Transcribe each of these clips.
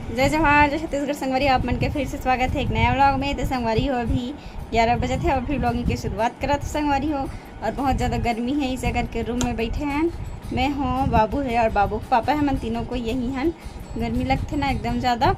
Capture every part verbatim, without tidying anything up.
जय जोहार, जय छत्तीसगढ़ संगवारी हो, आप मन के फिर से स्वागत है एक नया व्लॉग में। तो संगवारी हो, अभी ग्यारह बजे थे और फिर व्लॉगिंग की शुरुआत करत हो संगवारी हो। और बहुत ज़्यादा गर्मी है, इसे करके रूम में बैठे हैं। मैं हूँ, बाबू है और बाबू के पापा है, हमन तीनों को यही हन। गर्मी लगथे ना एकदम ज़्यादा।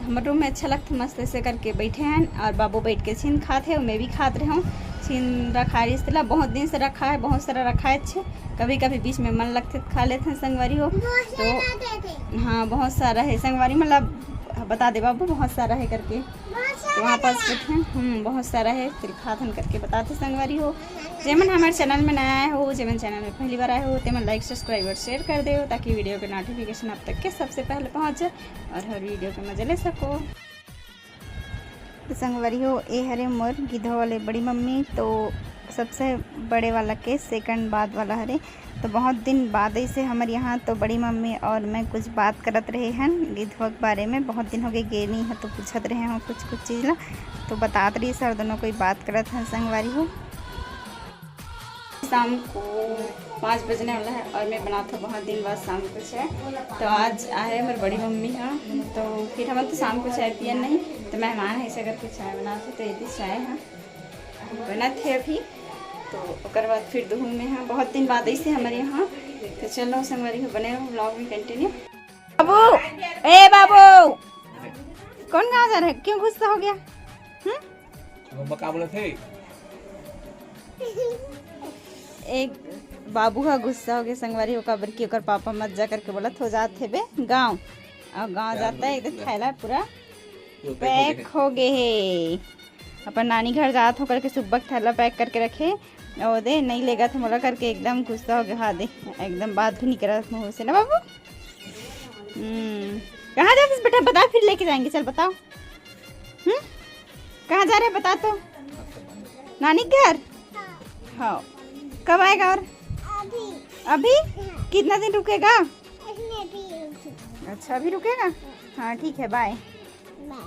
हमर रूम में अच्छा लगथे, मस्त ऐसे करके बैठे हैं और बाबू बैठ के छीन खात है और मैं भी खात रहे हूँ। छीन रखा है रिश्तेला, बहुत दिन से रखा है, बहुत सारा रखा है। अच्छे कभी कभी बीच में मन लगथे त खा लेथन संगवारी हो। तो हाँ, बहुत सारा है संगवारी, मतलब बता दे बाबू, बहुत सारा है करके। तो वहाँ पास बैठे हैं, हम्म, बहुत सारा है, फिर खाथन करके बताथे संगवारी हो। जेमन हमारे चैनल में नया आए हो, जेमन चैनल में पहली बार आए हो, तेमन लाइक, सब्सक्राइब और शेयर कर दे, ताकि वीडियो के नोटिफिकेशन आप तक के सबसे पहले पहुँच जाए और हर वीडियो के मजा ले सको। तो संगवारी हो, ए हरे मोर गिधवा वाले बड़ी मम्मी, तो सबसे बड़े वाला के सेकंड बाद वाला हरे। तो बहुत दिन बाद ऐसे हमर यहाँ तो बड़ी मम्मी और मैं कुछ बात करत रहे हन गिधवा के बारे में। बहुत दिन हो गए गे नहीं है, तो पूछत रहे हो कुछ कुछ चीज़ ला, तो बतात रही सर दोनों कोई बात करत हैं संगवारी हो। शाम को पाँच बजने वाला है और मैं बनात हूँ बहुत दिन बाद शाम को चाय। तो आज आए हमर बड़ी मम्मी हाँ, तो फिर हम तो शाम को चाय पियन नहीं, तो मेहमान है, ऐसे करके चाय बनात हूँ। तो ये चाय है बनत है अभी, तो ओकर बाद फिर दुहू में हाँ, बहुत दिन बाद ऐसे हमारे यहाँ। तो चलो संगवारी हो, बने रहो व्लॉग में कंटिन्यू। बाबू, ए बाबू, कौन कहाँ जा रहा है, क्यों गुस्सा हो गया? हम्म? मम्मा का बोलत हे? एक बाबू हा गुस्सा हो गया संगवारी हो, काबर कि ओकर पापा मत जा करके बोलत हो जात हे बे गाँव। और गाँव जाता है, एक थैला पूरा पैक हो गए हे। अपन नानी घर जात हो करके सुब्बक थैला पैक करके रखे, और दे नहीं लेगा था मोला करके एकदम गुस्सा हो गया। हाँ दे, एकदम बात भी नहीं करत मुँह से ना बाबू। हम्म, कहाँ जाते बेटा, बता, फिर लेके जाएंगे, चल बताओ। हम्म, कहाँ जा रहे हैं बता तो। नानी के घर। हाँ, कब आएगा और? अभी। अभी? हाँ। कितना दिन रुकेगा? इसमें भी रुकेगा। अच्छा, अभी रुकेगा। हाँ ठीक है, बाय। बाय।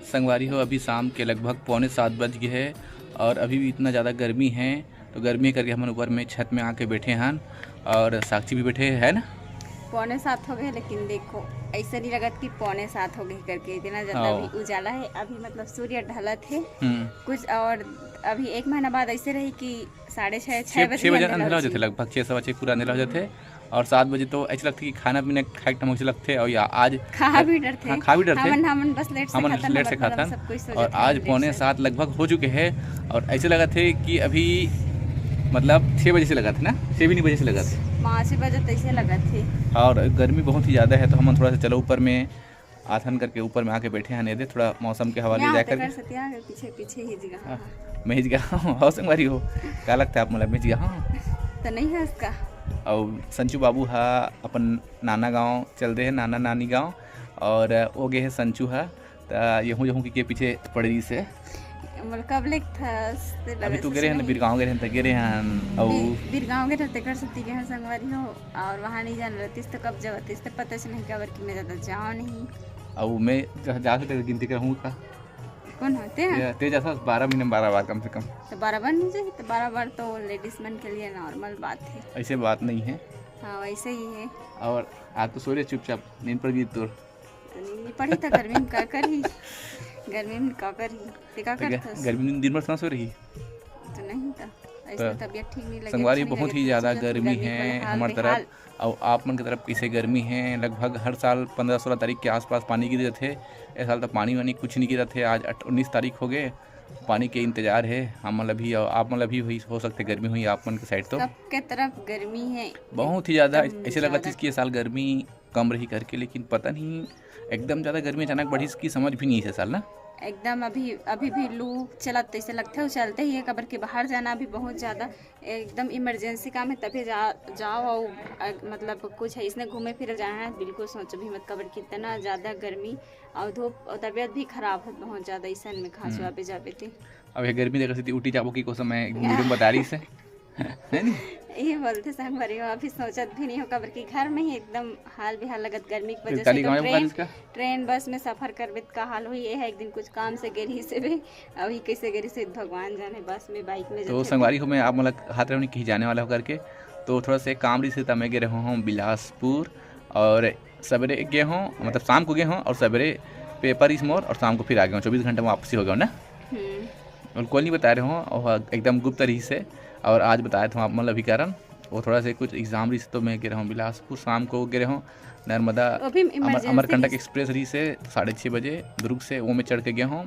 संगवारी हो, अभी शाम के लगभग पौने सात बज गए है और अभी भी इतना ज़्यादा गर्मी है, तो गर्मी करके हमन ऊपर में छत में आके बैठे हन और साक्षी भी बैठे है ना। पौने सात हो गए, लेकिन देखो ऐसा नहीं लगत कि पौने सात हो गए करके, इतना ज़्यादा हाँ। अभी उजाला है, अभी मतलब सूर्य ढलत है। हम्म। कुछ और अभी एक महीना बाद ऐसे रही कि साढ़े छः, छः छः बजे छः बजे अंधेरा हो अंधेरा हो जाथे, जाथे। लगभग छः सवा छः पूरा अंधेरा हो जाथे। और सात बजे तो ऐसे लगथे कि खाना पीना खाए के टाइम ऐसे लगथे। और या आज खा भी डरथे। हाँ, खा भी डरथे। हमन, हमन बस लेट से हमन खाथन, लेट से मतलब खाथन। सब कोई सो और जाथे, आज लेट पौने से। सात लगभग हो चुके हैं और ऐसे लगथे कि अभी मतलब छः बजे से लगथे ना, छः भी नहीं बजे से लगथे। पाँच बजे तो ऐसे लगथे। और गर्मी बहुत ही ज़्यादा है, तो हमन थोड़ा सा चलो ऊपर में आथन करके ऊपर में आके बैठे हैं, नहीं दे थोड़ा मौसम के हवाले यहाँ जाए होते करके। कर सकते हैं, आगे पीछे, पीछे ही जगह। हाँ, मैं ही जगह हूँ, हाउ संगवारी हो, का लगता है आप, मतलब मैं ही जगह हूँ? तो नहीं है इसका। और संचू बाबू हा अपन नाना गांव चल दे है, नाना नानी गांव, और वो गए है संचू हा, त यहूँ यहूँ के, के पीछे पड़ रही से। मतलब कब ले था से अभी लगे तू से गे रहे हैं ना, नहीं। बिरगांव गे रहे हैं, त गे रहे हैं, और बि-, बिरगांव गे रहते कर सकती के हैं संगवारी हो, और वहाँ नहीं जान रहतीस तो कब जब रहतीस तो पता से नहीं, काबर कि मैं ज़्यादा जाओ नहीं। अब मैं जा, जा सकते गिनती करहूँ का? कौन होते हैं? ये तेज ऐसा बारह महीने में बारह बार कम से कम। तो बारह बार नहीं जाए, तो बारह बार तो लेडीज मन के लिए नॉर्मल बात है। ऐसे बात नहीं है। हाँ, वैसे ही है। और आज तो सो रहे चुपचाप, नींद पड़ गई तोर। तो नींद नहीं पड़ी तो गर्मी में का करी? गर्मी में का करी? ते का तो ग-, करथस? गर्मी में दिन भर सांस हो रही? तो नहीं तो, ऐसे तो तबीयत ठीक नहीं लगे, संगवारी, अच्छा नहीं बहुत लगे, ही ज़्यादा सोचत गर्मी गर्मी है के हाल हमारे बेहाल। तरफ। और आप मन की तरफ कैसे गर्मी है? लगभग हर साल पन्द्रह सोलह तारीख के आसपास पानी गिर जाते। इस साल तो पानी वानी कुछ नहीं गिरा थे। आज अट-, उन्नीस तारीख हो गए, पानी के इंतजार है हमन ला भी, और आप मन ला भी हुई, हो सकते गर्मी हुई आप मन के साइड तो। सबके तरफ गर्मी है, बहुत ही ज़्यादा। एकदम ऐसे लगा ज़्यादा। कि ये साल गर्मी कम रही करके, लेकिन पता नहीं एकदम ज़्यादा गर्मी अचानक बढ़ी, इसकी समझ भी नहीं है साल ना। एकदम अभी, अभी भी लू चलत तैसे लगथे, वो चलते ही है, काबर कि बाहर जाना भी बहुत ज़्यादा एकदम इमरजेंसी काम है, तभी जा, जाओ। और अ, मतलब कुछ है इसने घूमे फिरे जाना है, बिल्कुल सोच भी मत, काबर कि इतना ज़्यादा गर्मी और धूप और तबीयत भी खराब है बहुत ज़्यादा, ऐसन में खाँसो हम्म। आबे जाबे ते। अब ये गर्मी देखा सीधी उठी जाबो की कोसम मैं एक वीडियो में बता रही से। है नी? ये बोलते संगवारी हो, अभी सोचत भी नहीं हो, काबर कि घर में ही एकदम हाल बेहाल लगत गर्मी की फिर वजह से। काली तो गाँव में ट्रेन, इसका? ट्रेन बस में सफर करबे त का हाल होही, ये है एक दिन कुछ काम से गे रही से भी, अभी कैसे गे रही से भगवान जाने, बस में, बाइक में तो जैसे संगवारी हो, मैं आप मतलब हाथ रहने कहीं जाने वाला हो करके, तो थोड़ा से काम रही से तब मैं गे रहा हूँ बिलासपुर, और सवेरे गे हों, मतलब शाम को गे हों और सवेरे पेपर इस मोर और शाम को फिर आ गे हों, चौबीस घंटा में वापसी हो गे हों ना। हम्म। और कोई नहीं बताए रहे हों, और एकदम गुप्त रहिस हे। और आज बताए थे आप, मतलब, अभी कारण वो थोड़ा से कुछ एग्जाम रहिस हे, तो मैं गे रहे हों बिलासपुर, शाम को गे रहे हों नर्मदा वो भी अमर, emergency अमरकंटक रहिस। एक्सप्रेस रहिस हे साढ़े छः बजे दुर्ग से, वो मैं चढ़ के गे हों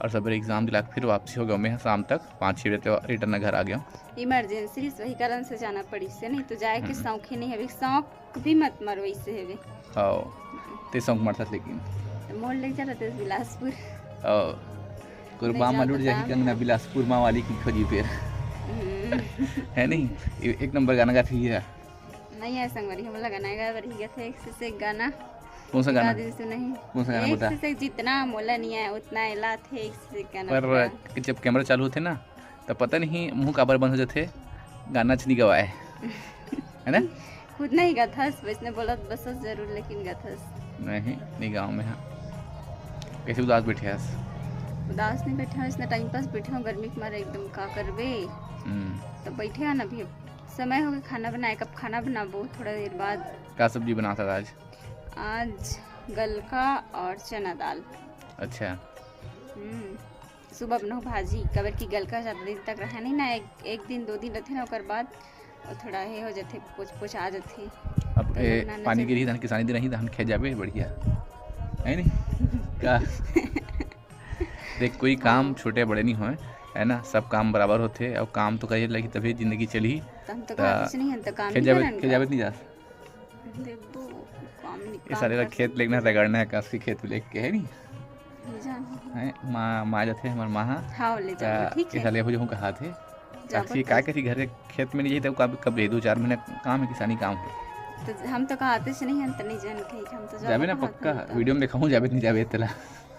और सवेरे एग्जाम दिला के फिर वापसी हो गे हों मैं शाम तक पाँच छः बजे तक रिटर्न घर आ गे हों। इमरजेंसी रहिस, वही कारण से जाना पड़िस हे, नहीं तो जाए के हम्म। शौक ही नहीं हवे। शौक भी मत मरवइसे हवे। हाँ, ते शौक मरथस लेकिन। तो मोर ले चलत हे बिलासपुर। और कुर्बान ले मलूट जाओ जाही तो कंगना बिलासपुर माँ वाली की खोजी फिर। हम्म। है नहीं? ए-, एक नंबर गाना गाती है। नहीं आए संगवारी, हमला गाना गाए बर ही थे एक से एक गाना। कौन सा गा गाना? दिन सुनही। कौन सा गाना एक बता? से एक जितना मोला नहीं आए उतना एला थे एक से एक गाना पर बता। जब कैमरा चालू होथे ना, तो पता नहीं मुंह काबर बंद हो जाथे, गाना च नहीं गवाए, है ना? खुद नहीं गाथस, वैसने बोलत बसस जरूर, लेकिन गाथस। नहीं, नहीं गाँव में, हाँ। कैसे उदास बैठे हस? उदास नहीं बैठे हों, इसने टाइम पास बैठे हों, गर्मी के मारे एकदम का करबे। हम्म, तो बैठे हैं ना अभी, समय हो गया खाना बनाए, कब खाना बनाबो, थोड़ा देर बाद। का सब्जी बनाता आज? आज गलका और चना दाल। अच्छा, हम्म, सुबह बनाहूँ भाजी, काबर कि गलका ज़्यादा दिन तक रहे नहीं ना, एक, एक दिन दो दिन रहते ना, ओकर बाद वो थोड़ा हे हो जाथे, पोच पोच आ जाथे। अब तो ए, बनाना पानी चाहिए। गिरही, धान किसानी दिन रही, धान खेत जाबे बढ़िया, है नहीं? का देख, कोई काम छोटे बड़े नहीं होए, है ना? सब काम बराबर होथे, और काम तो करे लगी तभी जिंदगी चलही। तो हम तो ता कहा कुछ नहीं, हम तो काम खेत नहीं जाबे, करन खेत का। जाबे नहीं जा। देखो, काम नहीं, ये काम साले ला कर खेत सकते। लेगना रगड़ना है, कास के खेत लेके, है नहीं? नहीं जाना। है, माँ, माँ जाथे हमार माँ हा। हाँ, ले जाओ, आ, ठीक ये है। साले हो जो कहा थे। जाबो काकी तो। का करी, घर के खेत में नहीं जाई तो कब, कब दे दो चार महीना काम है, किसानी काम है। तो हम तो कहा आते से नहीं, हम तो नहीं जान कही, हम तो जाबो जाबे ना कहा पक्का, था, तो। वीडियो में दिखाऊँ, जाबे नहीं जाबे तेला।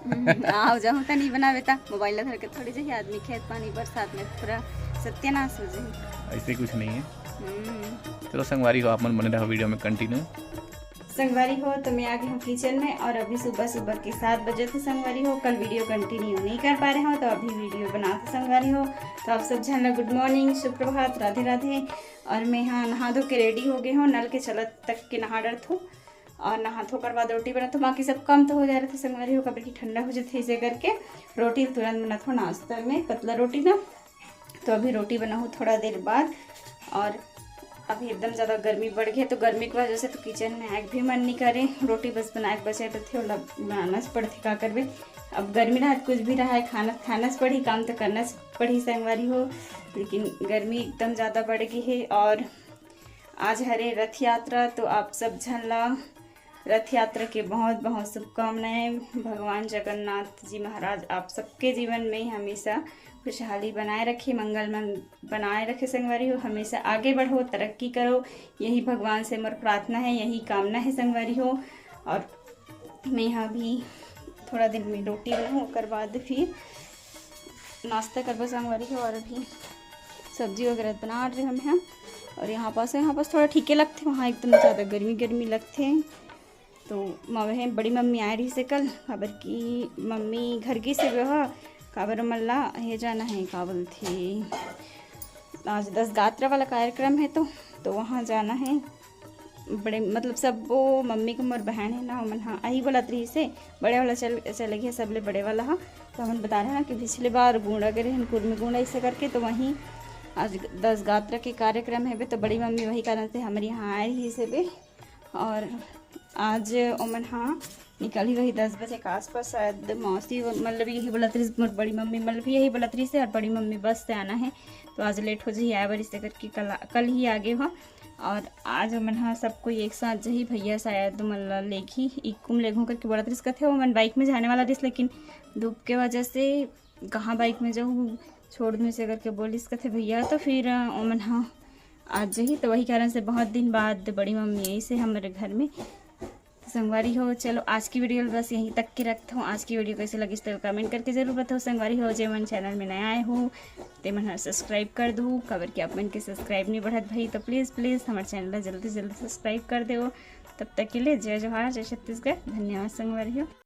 हम्म, आओ जाओ, तो नहीं बनावे ता, मोबाइल ला धर के थोड़ी जही आदमी खेत पानी बरसात में पूरा सत्यानाश हो जाही। ऐसे कुछ नहीं है। हम्म। चलो संगवारी हो, आप मन बने रहो वीडियो में कंटिन्यू। संगवारी हो, तो मैं आ गई हूँ किचन में और अभी सुबह सुबह के सात बजे थे संगवारी हो। कल वीडियो कंटिन्यू नहीं कर पा रहे हो, तो अभी वीडियो बनाते संगवारी हो। तो आप सब झन ला गुड मॉर्निंग, सुप्रभात, राधे राधे। और मैं यहाँ नहा धो के रेडी हो गई हूँ, नल के चलत तक के नहा डरत हूँ और नहा धो कर बाद रोटी बनात हूँ। बाकी सब काम तो हो जा रहे थे संगवारी हो, काबर कि ठंडा हो जाते इसे करके। रोटी तुरंत बनात हूँ नाश्ता में, पतला रोटी ना। तो अभी रोटी बनाहूँ थोड़ा देर बाद। और अभी एकदम ज़्यादा गर्मी बढ़ गई है, तो गर्मी की वजह से तो किचन में आए के भी मन नहीं करे। रोटी बस बनाए के बचे रहते, ओला बनाना च पड़थे, का करबे। अब गर्मी रहे, कुछ भी रहे, खाना खाना च पड़ही, काम तो करना च पड़ही संगवारी हो। लेकिन गर्मी एकदम ज़्यादा बढ़ गई है। और आज हरे रथ यात्रा, तो आप सब झन ला रथ यात्रा के बहुत बहुत शुभकामनाएं। भगवान जगन्नाथ जी महाराज आप सबके जीवन में हमेशा खुशहाली बनाए रखे, मंगल मन बनाए रखे संगवारी हो, हमेशा आगे बढ़ो, तरक्की करो, यही भगवान से मोर प्रार्थना है, यही कामना है संगवारी हो। और मैं यहाँ भी थोड़ा देर में रोटी बनाऊँ, ओकर बाद फिर नाश्ता करबो संगवारी हो। और अभी सब्जी वगैरह बना रहे हम यहाँ। और यहाँ पास, यहाँ पास थोड़ा ठीके लगथे, वहाँ एकदम ज़्यादा गर्मी गर्मी लगथे। तो मवे बड़ी मम्मी आए रही से कल, काबर कि मम्मी घर गई से वह, काबर मन ला हे जाना है, का बोलथे, आज दस गात्र वाला कार्यक्रम है, तो तो वहाँ जाना है। बड़े मतलब सब वो मम्मी के मोर बहन है ना, ओमन हाँ यही बोलत रही से, बड़े वाला चल चले गए, सबले बड़े वाला हा। तो हमन बता रहे ना कि पिछले बार गुंडा गे रहे कुर्मी गुंडा इसे करके, तो वहीं आज दस गात्र के कार्यक्रम है बे, तो बड़ी मम्मी वही कारण से हमारे यहाँ आए रही से बे। और आज ओमन हाँ निकलही वही दस बजे के आसपास शायद। मौसी मतलब यही बोलत रही, मोर बड़ी मम्मी मतलब यही बोलत रही से, और बड़ी मम्मी बस से आना है, तो आज लेट हो जाही आए बर, इसे करके कल कल ही आगे हो। और आज ओमन हाँ सब कोई एक साथ जही, भैया शायद मन ला लेगही, इक्कुम लेगहूँ करके बोलत रहिस कथे। ओमन बाइक में जाने वाला रहिस, लेकिन धूप के वजह से कहाँ बाइक में जाहूँ, छोड़ दूँ इसे करके बोलिस कथे भैया। तो फिर ओमन हाँ आज जही, तो वही कारण से बहुत दिन बाद बड़ी मम्मी आई से हमारे घर में। तो संगवारी हो, चलो आज की वीडियो बस यहीं तक के रखत हूँ। आज की वीडियो कैसे लगिस तो कमेंट करके जरूर बताओ संगवारी हो। जे मन चैनल में नया आए हो ते मन सब्सक्राइब कर दो, काबर कि आप मन के सब्सक्राइब नहीं बढ़त भाई, तो प्लीज़ प्लीज़ हमारे चैनल ला जल्दी से जल्दी सब्सक्राइब कर दो। तब तक के लिए जय जोहार, जय छत्तीसगढ़, धन्यवाद संगवारी हो।